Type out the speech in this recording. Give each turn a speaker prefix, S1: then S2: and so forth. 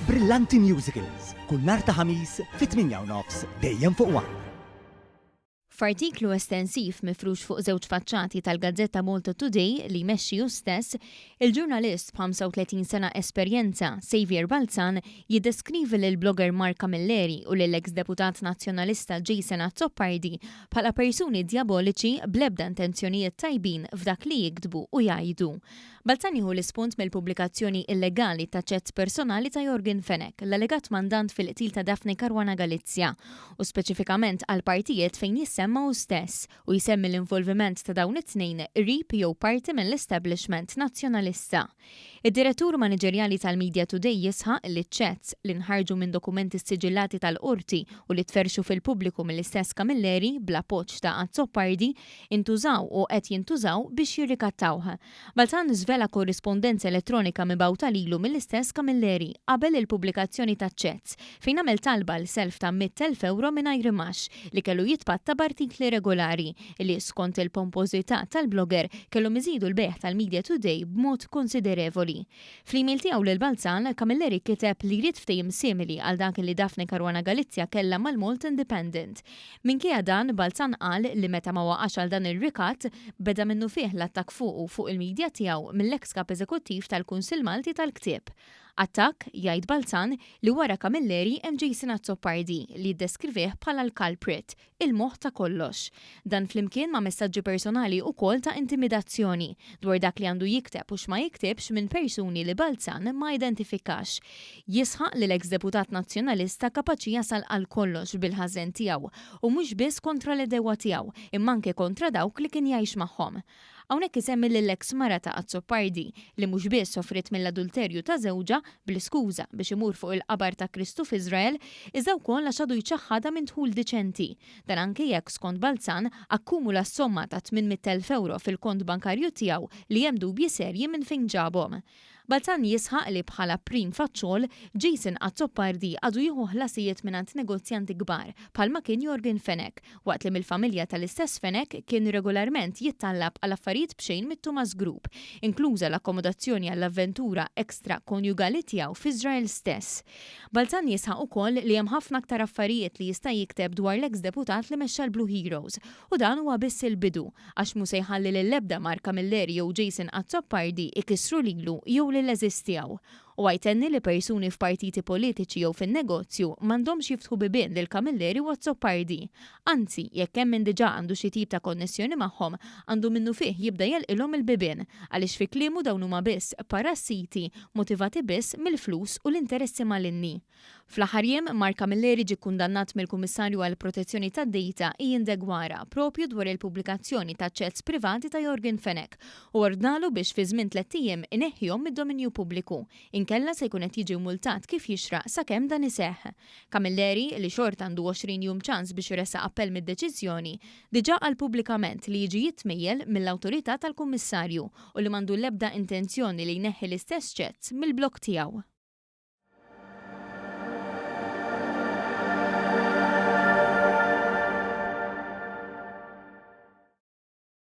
S1: Brillanti Musicals, kull nhar ta' Ħamis fit-8 u nofs dejjem fuq One.
S2: F'artiklu estensiv mifrux fuq żewġ faċċati tal-gazzetta Malta Today li jmexxi hu stess, il-ġurnalist b'35 sena esperjenza Xavier Balzan jiddeskrivi lil blogger Mark Camilleri u lill-ex deputat nazzjonalista Jason Azzopardi bħala persuni diaboliċi bl-ebda intenzjonijiet tajbin f'dak li jiktbu u jgħidu. Balzan jieħu l-ispunt mill-pubblikazzjoni illegali ta' chats personali ta' Yorgen Fenech, l-allegat mandant fil-qtil ta' Daphne Caruana Galizia, u speċifikament għal partijiet fejn jissemma hu stess u jsemmi l-involviment ta' dawn it-tnejn qrib jew parti mill-establishment nazzjonalista. Id-direttur maniġerjali tal-Media Today jisħaq li chats li nħarġu minn dokumenti siġillati tal-qorti u li tferxu fil-pubbliku mill-istess Camilleri bl-appoġġ ta' Azzopardi intużaw u qed jintużaw biex jirrikattawh. Balzan żvela korrispondenza elettronika mibgħuta lilu mill-istess Camilleri qabel il-pubblikazzjoni ta' chats fejn għamel talba għal self ta' 100,000 euro mingħajr imgħax li kellu jitpatta b'artikli regolari li, skont il-pompożità tal-blogger, kellhom iżidu l-bejgħ tal-Media Today b'mod konsiderevoli. Fl-email tiegħu lil Balzan, Camilleri kiteb li jrid ftehim simili għal dak li Daphne Caruana Galizia kellha mal-Malta Independent. Minkejja dan, Balzan qal li meta ma waqax għal dan ir-rikat, beda minnufih l-attakk fuq u fuq il-medja tiegħu mill-ex kap eżekuttiv tal-Kunsill Malti tal-Ktieb. Attakk, jgħid Balzan, li wara Camilleri hemm Jason Azzopardi li jiddeskrivih bħala l-culprit, il-moħħ ta' kollox. Dan flimkien ma' messaġġi personali ukoll ta' intimidazzjoni dwar dak li għandu jikteb u x'ma jiktibx minn persuni li Balzan ma identifikax. Jisħaq li l-ex deputat nazzjonalista kapaċi jasal għal kollox bil-ħażen tiegħu u mhux biss kontra l-għedewwa tiegħu imma anke kontra dawk li kien jgħix magħhom. Hawnhekk isemmi lill-ex mara ta' Azzopardi li mhux biss soffrit mill-adulterju ta' żewġha bl-iskuża biex imur fuq il-qabar ta' Kristu f'Iżrael, iżda wkoll għax għadu jċaħħadha minn dħul diċenti. Dan anke jekk, skont Balzan, akkumula somma ta' 800,000 euro fil-kont bankarju tiegħu li hemm dubji serji minn fejn ġabhom. Balzan jisħaq li bħala prim faċċol, Jason Azzopardi għadu jieħu ħlasijiet mingħand negozjanti kbar bħalma kien Yorgen Fenech, waqt li mill-familja tal-istess Fenech kien regolarment jittallab għal affarijiet b'xejn mit-Thomas Group, inkluża l-akkomodazzjoni għall-avventura ekstra konjugali tiegħu f'Iżrael stess. Balzan jisħaq ukoll li hemm ħafna aktar affarijiet li jista' jikteb dwar l-ex deputat li mexxa l-Blue Heroes u dan huwa biss il-bidu għax mhu se jħalli lill-ebda Mark Camilleri jew Jason Azzopardi ikissru lilu jew lill-għeżież tiegħu. U jtenni li persuni f'partiti politiċi jew fin-negozju m'għandhomx jiftħu bibien lil Camilleri u Azzopardi. Anzi, jekk hemm min diġà għandu xi tip ta' konnessjoni magħhom, għandu minnufih jibda jagħlqilhom il-bibien għaliex fi kliemu dawn huma biss parassiti motivati biss mill-flus u l-interessi malinni. Fl-aħħar jiem, Mark Camilleri ġie kundannat mill-Kummissarju għal Protezzjoni tad-Data Ian Deguara propju dwar il-pubblikazzjoni ta' chats privati ta' Yorgen Fenech u ordnalu biex fi żmien 3 ijiem ineħħihom mid-dominju pubbliku. Inkella se jkun qed jiġi multat kif jixraq sakemm dan iseħħ. Camilleri, li xorta għandu 20 jum ċans biex iressaq appell mid-deċiżjoni, diġà qal pubblikament li jiġi jitmejjel mill-awtorità tal-Kummissarju u li m'għandu l-ebda intenzjoni li jneħħi l-istess chats mill-blog tiegħu.